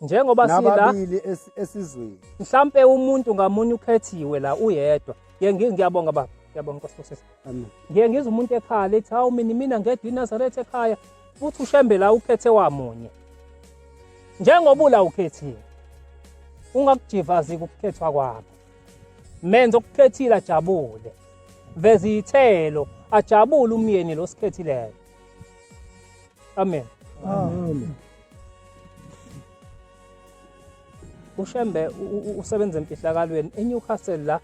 njengoba sila nababili esizweni. Mhlampe umuntu ngamunye ukhethiwe la uyedwa. Ngiyabonga baba, ngiyabonga Nkosi Busisi. Amen. Ngiye ngizwe umuntu ekhala ethi hawu mina ngedwa iNazaretha ekhaya, futhi uShembe la ukhethe wamunye. Njengoba ula ukhethiwe, ungakujivazi ukukhethwa kwakho. Menze okukhethile ajabule. Veza iy'thelo, ajabule umyeni lo sikhethileyo. Amen. Amen. uShembe usebenza emfihlakalweni eNewcastle la,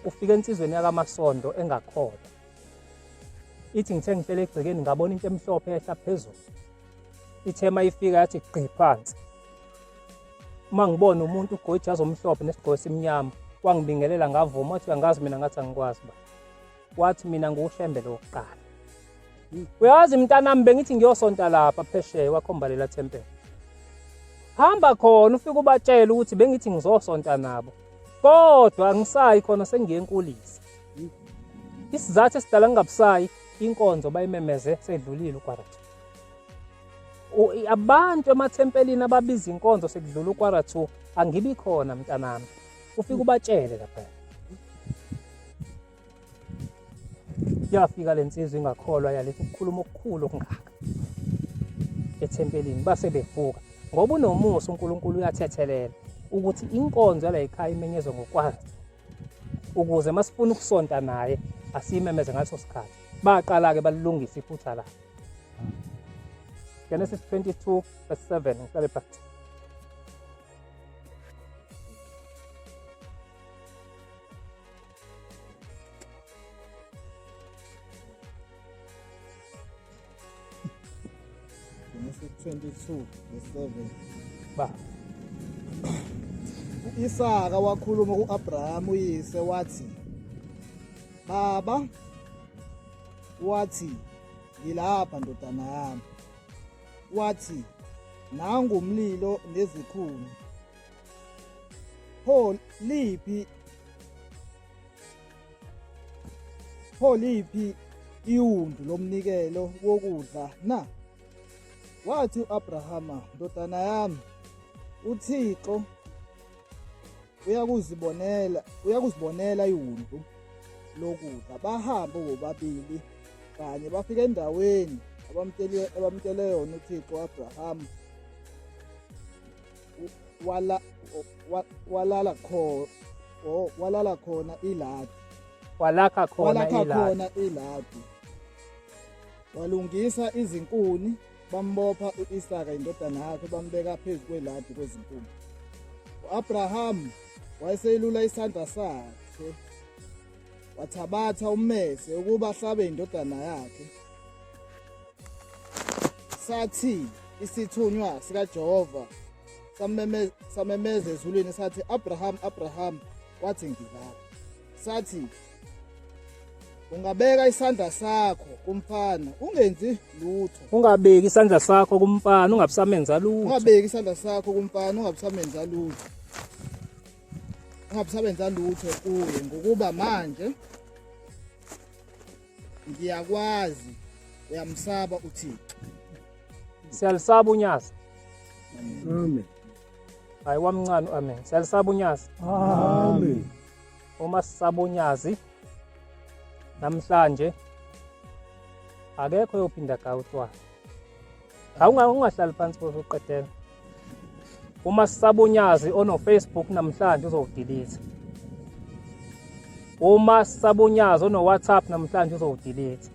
ufika ensizweni yakaMasondo engakholwa. Ithi ngithe ngihlele egcekeni ngabona into emhlophe ehla phezulu. Ithe mayifika yathi gqi phansi. Uma ngibona umuntu ugqoke ijazi omhlophe nesigqoko esimnyama, wangibingelela ngavuma, wathi uyangazi mina, ngathi angikwazi ba. Wathi mina nguShembe lokuqala. Uyazi mntanami bengithi ngiyosonta lapha phesheya, wakhomba lela thempeli. Hamba khona ufike ubatshele ukuthi bengithi ngizosonta nabo. Kodwa angisayi khona, sengiye enkulisa. Isizathu esidala ngingabusayi inkonzo bayimemeze sedlulile ukwara 2. Abantu emathempelini ababiza inkonzo sekudlula ukwara 2, angibi khona mntanami. Ufike ubatshele lapha. Yafika lensizwa ingakholwa yaletha ukukhuluma okukhulu okungaka ethempelini, base bevuka. Ngoba unomusa uNkulunkulu uyathethelela ukuthi inkonzo yala ekhaya imenyezwe ngokwazi, ukuze masifuna ukusonta naye asiyimemeze ngaleso sikhathi. Baqala-ke balilungisa iphutha labo. Genesis 22 verse 7, ngihlale phansi. 22 verse 7. Ba. U-Isaka wakhuluma ku-Abraham uyise wathi, Baba, wathi, ngilapha ndodana yami. Wathi, nangu umlilo nezikhuni, pho liphi iwundlu lomnikelo wokudla na? Wathi u-Abrahama, ndodana yami, uThixo uyakuzibonela iwundlu lokudla. Bahamba bobabili kanye bafika endaweni abamtshele yona uThixo. U-Abraham walala khona iladi, walakha khona iladi, walungisa izinkuni, bambopha u-Isaka indodana yakhe, bambeka phezu kweladi kwezinkuni. U-Abraham wayeseyilula isandla sakhe, wathabatha ummese ukuba ahlabe indodana yakhe. Sathi isithunywa sikaJehova samemeza ezulwini sathi, Abraham, Abraham. Wathi, ngilapha. Sathi, ungabeka isandla sakho kumfana, ungenzi lutho. Ungabeki isandla sakho kumfana, ungabusamenza lutho. Ungabeki isandla sakho kumfana, ungabusamenza lutho. Ungabusabenza lutho kuye, ngokuba manje ngiyakwazi uyamsaba uThixo. Siyalisaba unyazi. Amen. Hayi wamncane, amen. Siyalisaba unyazi. Amen. Uma sisaba unyazi namhlanje akekho oyophinda gawutshwala. Ungahlali phansi uqedela. Uma sisaba unyazi ono Facebook namhlanje uzowudelete. Uma sisaba unyazi ono WhatsApp namhlanje uzowudelete.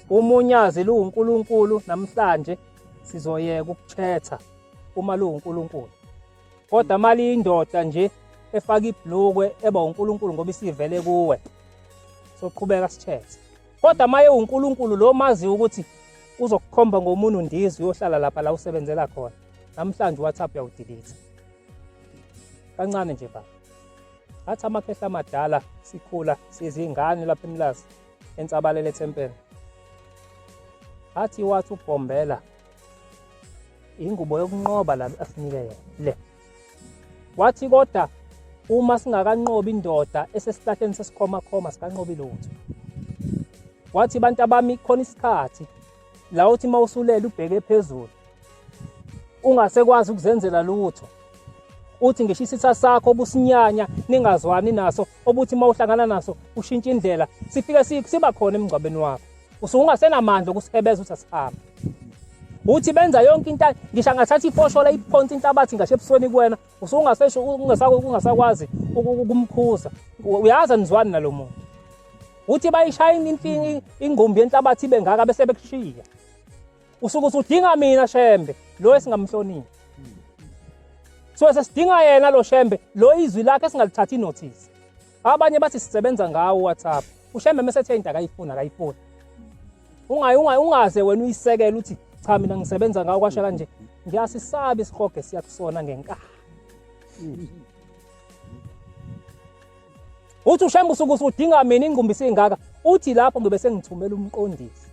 Uma unyazi luwuNkulunkulu namhlanje sizoyeka ukuchatha uma luwuNkulunkulu. Kodwa mali indoda nje efaka ibhlukwe eba uNkulunkulu ngoba isivele kuwe, soqhubeka sichathe. Kodwa maye uNkulunkulu lo mazi ukuthi uzokukhomba ngomuntu ndizwe uyohlala lapha la usebenzela khona, namhlanje WhatsApp uyawudelete. Kancane nje baba. Athi amakhehla amadala sikhula sizingane lapha eMlazi ensabalele ethempeli. Athi wathi ubhombela ingubo yokunqoba la asinike yona le. Wathi kodwa uma singakanqobi indoda esesihlahleni sesikhoma khoma sikanqobi lutho. Wathi bantu abami khona isikhathi la uthi mawusulela ubheke phezulu ungasekwazi ukuzenzela lutho. Uthi ngisho isitha sakho obusinyanya ningazwani naso, obuthi mawuhlangana naso ushintsha indlela, sifike siba khona emngcwabeni wakho. Usuke ungasenamandla okusebeza uthi asihambe. Uthi benza yonke into, ngisho angathatha ifoshola iphonse inhlabathi ngasho ebusweni kuwena, usuke ungasesho ungasakwazi ukumkhuza. Uyazi anizwani nalo muntu. Uthi bayishaya ingumbi yenhlabathi ibe ngaka bese bekushiya. Usuke usudinga mina Shembe lo esingamhloniphi. So sesidinga yena lo Shembe lo izwi lakhe esingalithathi notice. Abanye bathi sisebenza ngawo WhatsApp. uShembe mesethe into akayifuna akayifuni. Ungaze wena uyisekele uthi cha mina ngisebenza ngawo kwasha kanje. Ngiyasisabi isihoge siyakusona ngenkani. Uthi uShembe usuke usudinga mina ingqumbi singaka, uthi lapho ngibe sengithumela umqondisi.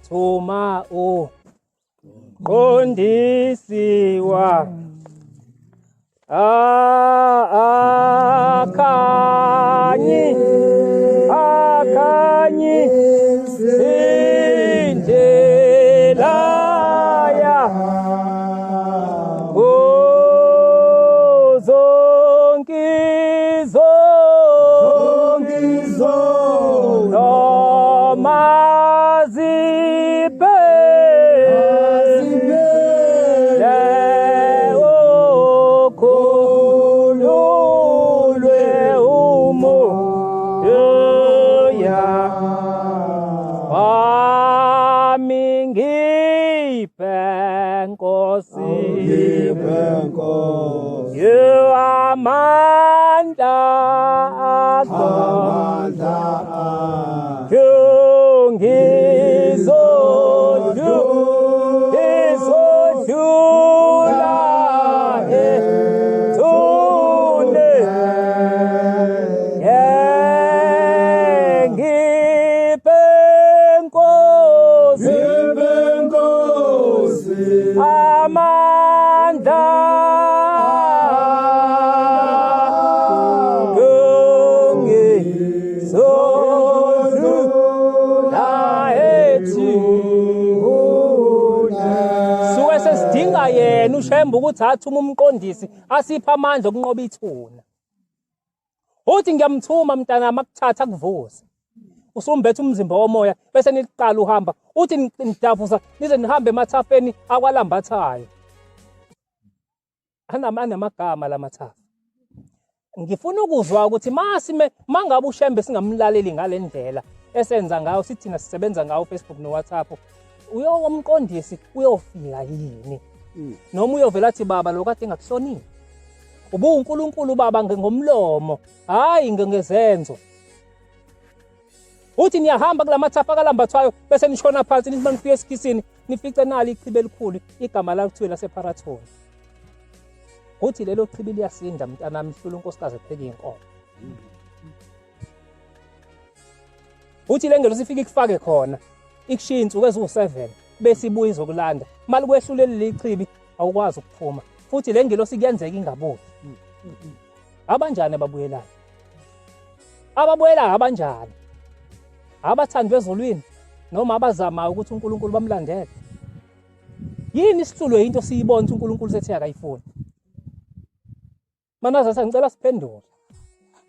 Thuma u qondisiwa akhanyi akhanyi indlela yakho zonke noma zibe ukhululwe umoya wami, ngiphe Nkosi, amandla akho ngizodlula. Amandla suke sesidinga yena uShembe ukuthi athume umqondisi asiphe amandla okunqoba ithuna. Uthi ngiyamthuma mntanami akuthatha akuvuse. Usumbethe umzimba womoya bese niqala uhamba. Uthi nidavuza nize nihambe emathafeni akwalambathayo. Anamagama lamathafa. Ngifuna ukuzwa ukuthi masime mangabe uShembe singamlaleli ngalendlela esenza ngayo, sithina sisebenza ngawo Facebook no WhatsApp, uyowomqondisi uyofika yini? Noma uyovela athi baba lo kade engakuhloniphi. UbuNkulunkulu baba ngomlomo, hayi ngezenzo. Uthi niyahamba kulamathafa kalambathwayo bese nishona phansi nithi manifike esikhisini nifice nali ichibi elikhulu igama lakuthiwe laseParathoni. Uthi lelo chibi liyasinda mntanami, hlula unkosikazi epheka inkomo. Uthi le ngelosi ifike ikufake khona ikushiya insuku eziwu-7 bese ibuye izokulanda. Mali kwehluleli lichibi awukwazi ukuphuma. Futhi le ngelosi kuyenzeka ingabuyi. Abanjani ababuyelayo? Ababuyelayo abanjani? Abathandwe ezulwini noma abazamayo ukuthi uNkulunkulu bamlandele? Yini isihlulwe into siyibona ukuthi uNkulunkulu sethe akayifuni? Manazaretha ngicela siphendule.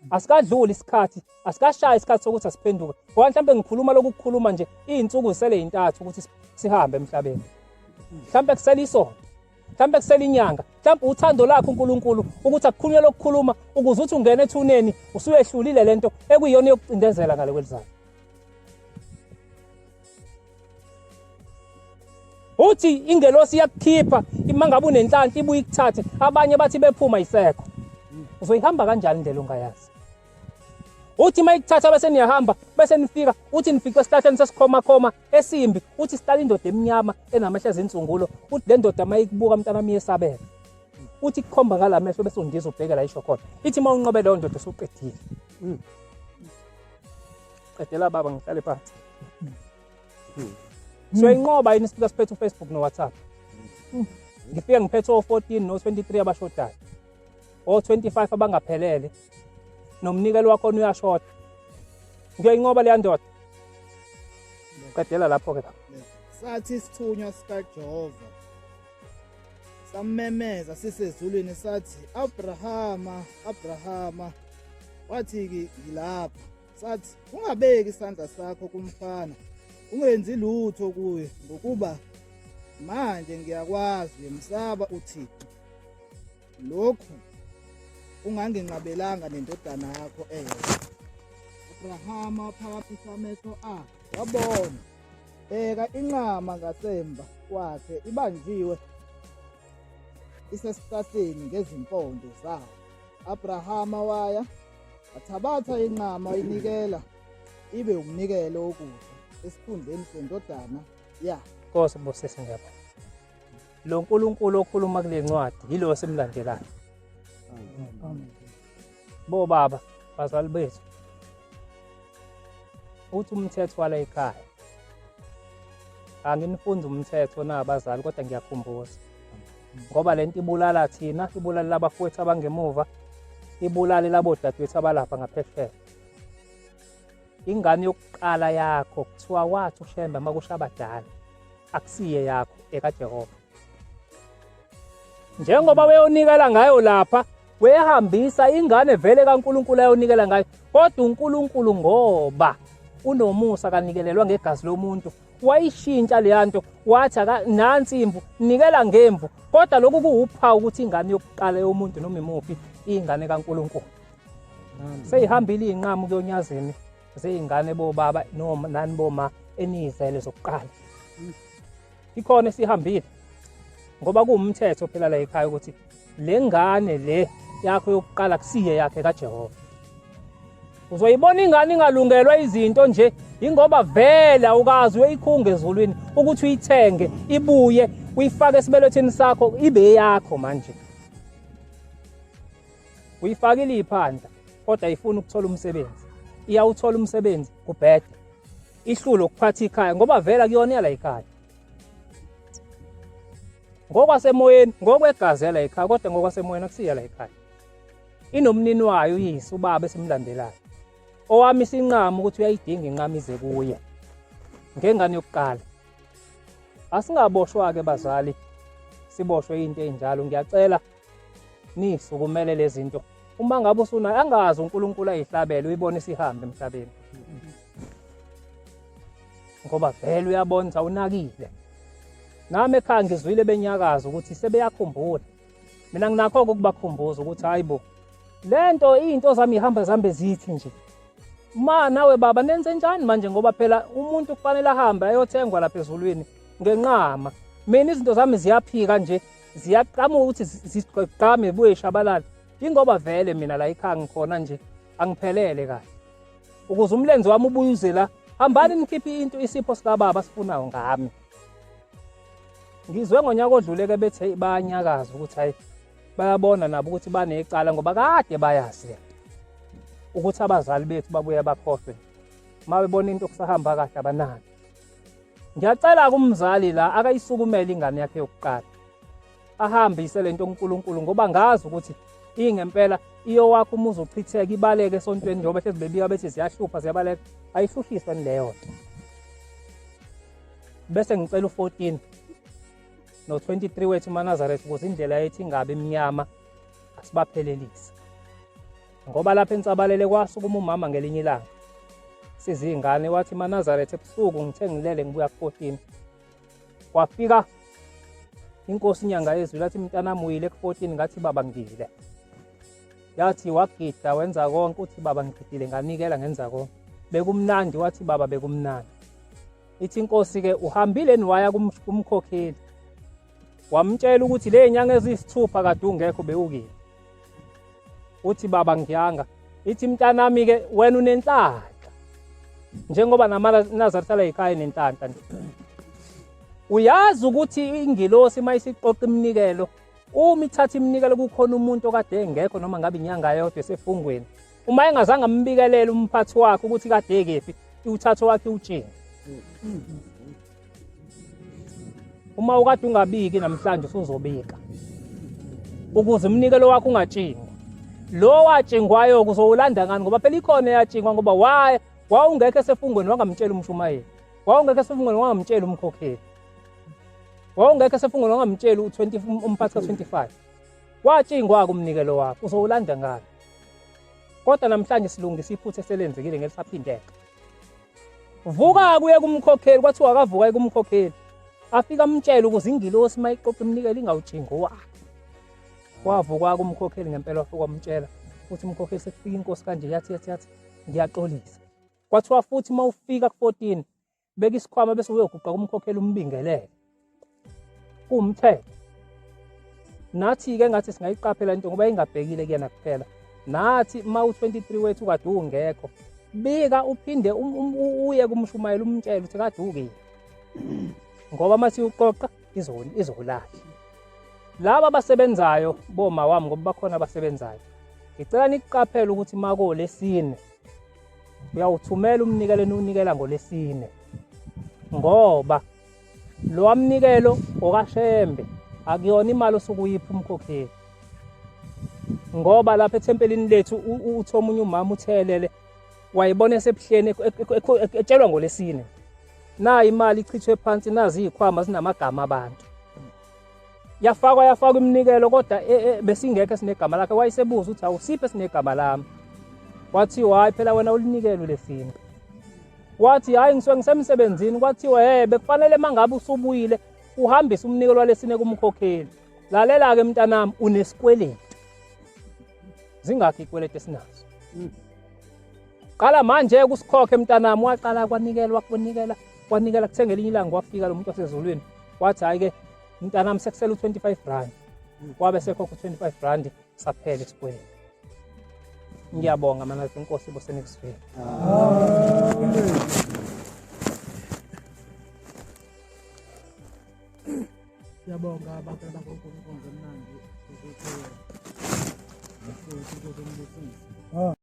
Asikadluli isikhathi, asikashayi isikhathi sokuthi asiphenduke. Ngoba mhlambe ngikhuluma lokhu kukhuluma nje izinsuku zisele intathu ukuthi sihambe emhlabeni. Mhlambe kusele isonto. Mhlambe kusele inyanga. Mhlambe uthando lakhe uNkulunkulu ukuthi akukhulunywe lokukhuluma ukuze uthi ungene ethuneni usuyehlulile lento ekuyiyona yokucindezela ngale kwelizayo. Uthi ingelosi iyakukhipha ima ngabe unenhlanhla ibuye ikuthathe, abanye bathi bephuma isekho. Uzoyihamba kanjani indlela ongayazi? Uthi uma ikuthatha bese niyahamba bese nifika, uthi nifice esihlahleni sesikhomakhoma esimbi, uthi sihlala indoda emnyama enamehlo ezinsungulo, uthi le ndoda uma ikubuka mntanami iyesabeka. Uthi kukhomba ngala mehlo bese undiza ubheke la isho khona. Ithi uma unqobe leyo ndoda usuqedile. Qedela baba ngihlale phansi. Siyoyinqoba yini sifika siphethe uFacebook noWhatsApp? Ngifike ngiphethe o-14 no-23 abashodayo, o-25 abangaphelele, nomnikelo wakhona uyashoda. Ngiyoyinqoba leya ndoda. Qedela lapho-ke baba. Sathi isithunywa sikaJehova sammemeza sisezulwini sathi, Abrahama, Abrahama. Wathi-ke, ngilapha. Sathi, ungabeki isandla sakho kumfana, ungenzi lutho kuye, ngokuba manje ngiyakwazi uyemsaba uThixo. Lokhu unganginqabelanga nendodana yakho eyodwa. Abrahama waphakamisa amehlo akhe, wabona, bheka inqama ngasemva kwakhe ibanjiwe isesihlahleni ngezimpondo zayo. Abrahama waya wathabatha inqama wayinikela ibe umnikelo wokudla esikhundleni sendodana yakhe. Nkosi busise, ngiyabonga. Lo Nkulunkulu okhuluma kule ncwadi yilo esimlandelayo. Bo baba, bazali bethu, uthi umthetho wala ekhaya. Anginifunzi umthetho na abazali, kodwa ngiyakhumbuza. Ngoba lento ibulala thina, ibulala abafowethu abangemuva, ibulale labo dadewethu abalapha ngaphesheya. Ingane yokuqala yakho kuthiwa wathi uShembe makusha abadala, akusiye yakho, ekaJehova. Njengoba weyonikela ngayo lapha, wehambisa ingane vele kaNkulunkulu ayonikela ngayo, kodwa uNkulunkulu ngoba unomusa kanikelelwa ngegazi lomuntu, wayishintsha leya nto, wathi nansi imvu, nikela ngemvu. Kodwa lokhu kuwuphawu ukuthi ingane yokuqala yomuntu noma imuphi ingane kaNkulunkulu. Seyihambile iy'nqamu kuyonyazini zey'ngane bobaba noma nani boma eniyizele zokuqala. Ikhona esihambile ngoba kuwumthetho phela la ekhaya ukuthi le ngane le yakho yokuqala kusiye yakhe kaJehova. Uzoyibona ingane ingalungelwa izinto nje ingoba vele awukazi uyoyikhunga ezulwini ukuthi uyithenge ibuye uyifake esibelethweni sakho ibe yakho manje. Uyifakile iphandla kodwa ifuna ukuthola umsebenzi. Iyawuthola umsebenzi kubhede. Ihlulo ukuphatha ikhaya ngoba vela kuyona yala ekhaya. Ngokwasemoyeni, ngokwegazi yala ekhaya, kodwa ngokwasemoyeni akusiya la ekhaya. Inomnini wayo uyise ubaba esimlandelayo. Owami isinqama ukuthi uyayidinga inqama ize kuye. Ngengane yokuqala. Asingaboshwa-ke bazali, siboshwe into enjalo. Ngiyacela nisukumele lezi zinto. Uma ngabe usunayo angazi uNkulunkulu ayihlabele uyibone isihambe emhlabeni. Ngoba vele uyabona ukuthi awunakile. Nami ekhaya ngizwile benyakaza ukuthi sebeyakhumbula. Mina nginakho ukubakhumbuza ukuthi hayibo lento izinto zami ihamba zihambe zithi nje. Ma nawe baba nenze njani manje ngoba phela umuntu kufanele ahambe ayothengwa lapha ezulwini ngenqama. Mina izinto zami ziyaphika nje ziyaqhamuka ukuthi zigqame zibuye ishabalala. Ingoba vele mina la ekhaya ngikhona nje angiphelele kahle. Ukuze umlenze wami ubuye uze la, hambani nikhiphe into isipho sikababa sifunayo ngami. Ngizwe ngonyaka odlule ke bethi hey bayanyakaza ukuthi hayi bayabona nabo ukuthi banecala ngoba kade bayazi le ukuthi abazali bethu babuye bakhohlwe uma bebona into kusahamba kahle abanaki. Ngiyacela kumzali la akayisukumele ingane yakhe yokuqala ahambise lento kuNkulunkulu ngoba ngazi ukuthi ingempela iyowakho umuzi uchitheke ibaleke esontweni njengoba hlezi bebika bethi ziyahlupha ziyabaleka ayihluhliswa leyo nto. Bese ngicela u-14 no-23 wethu maNazaretha ukuze indlela yethu ingabi mnyama asibaphelelise. Ngoba lapha ensabalele kwasukuma umama ngelinye ilanga sizingane wathi maNazaretha ebusuku ngithe ngilele ngibuya ku-14 kwafika inkosi inyanga yezulu yathi mntanami uyile ku-14 ngathi baba ngile yathi wagida wenza konke uthi baba ngigidile nganikela ngenza konke bekumnandi wathi baba bekumnandi ithi inkosi ke uhambile niwaya kumkhokheli wamtshela ukuthi le nyanga eziyisithupha kade ungekho bewukile uthi baba ngiyanga ithi mntanami ke wena unenhlanhla njengoba namaNazaretha la ekhaya nenhlanhla nje uyazi ukuthi ingilosi uma isiqoqa iminikelo uma ithatha iminikelo kukhona umuntu okade engekho noma ngabe inyanga yodwa esefungweni uma engazange ambikelele umphathi wakhe ukuthi kade kephi iwuthatha wakhe iwutshinge uma ukade ungabiki namhlanje usuzobika ukuze umnikelo wakho ungatshingwa lo watshingwayo uzowulanda ngani ngoba phela ikhona eyatshingwa ngoba why wawungekho esefungweni wangamtshela umshumayeli wawungekho esefungweni wangamtshela umkhokheli wawungekho esefungweni wangamtshela u-20 umphathi ka-25 watshingwa-ke umnikelo wakho uzowulanda ngani kodwa namhlanje silungisa iphutha eselenzekile ngelisaphindeka vuka kuye kumkhokheli kwathiwa akavuka kumkhokheli afika amtshele ukuze ingilosi uma iqoqa iminikelo ingawutshingi owakhe wavuka kumkhokheli ngempela wafika wamtshela futhi umkhokheli sekufika inkosi kanje yathi yathi yathi ngiyaxolisa kwathiwa futhi uma ufika ku-14 beka isikhwama bese uyoguqa kumkhokheli umbingelele kuwumthetho nathi-ke ngathi singayiqaphela into ngoba ingabhekile kuyena kuphela nathi uma u-23 wethu kade ungekho bika uphinde uye kumshumayela umtshele ukuthi kade ukile ngoba uma siwuqoqa izolahla laba abasebenzayo boma wami ngoba bakhona abasebenzayo ngicela nikuqaphele ukuthi makolesine uyawuthumela umnikelo eniwunikela ngolesine ngoba lowa mnikelo okaShembe akuyona imali osuke uyipha umkhokheli ngoba lapha ethempelini lethu uthi omunye umama uthelele wayibona esebuhleni etshelwa ngolesine nayi imali ichithwe phansi nazi izikhwama zinamagama abantu yafakwa yafakwa iminikelo kodwa e, e, besingekho esinegama lakhe wayesebuza ukuthi awusiphe esinegama lami kwathiwa hayi phela wena ulinikelo lesintu wathi hayi ngisuke ngisemsebenzini kwathiwa hey bekufanele mangabe usubuyile uhambise umnikelo walesine kumkhokheli lalela-ke mntanami unesikweletu zingakhi ikweletu esinazo qala manje kusikhokhe mntanami waqala kwanikelwa kwanikela kwanikela kuthe ngelinye ilanga wafika lo muntu wasezulwini wathi hhayi-ke mntanami sekusele u-25 rand wabe sekhokha u-25 rand saphela isikweletu ngiyabonga mana inkosi ibusenikuzwile Siyabonga abantu abakunkulunkulu emnandi ukuthi inkosi imbusise.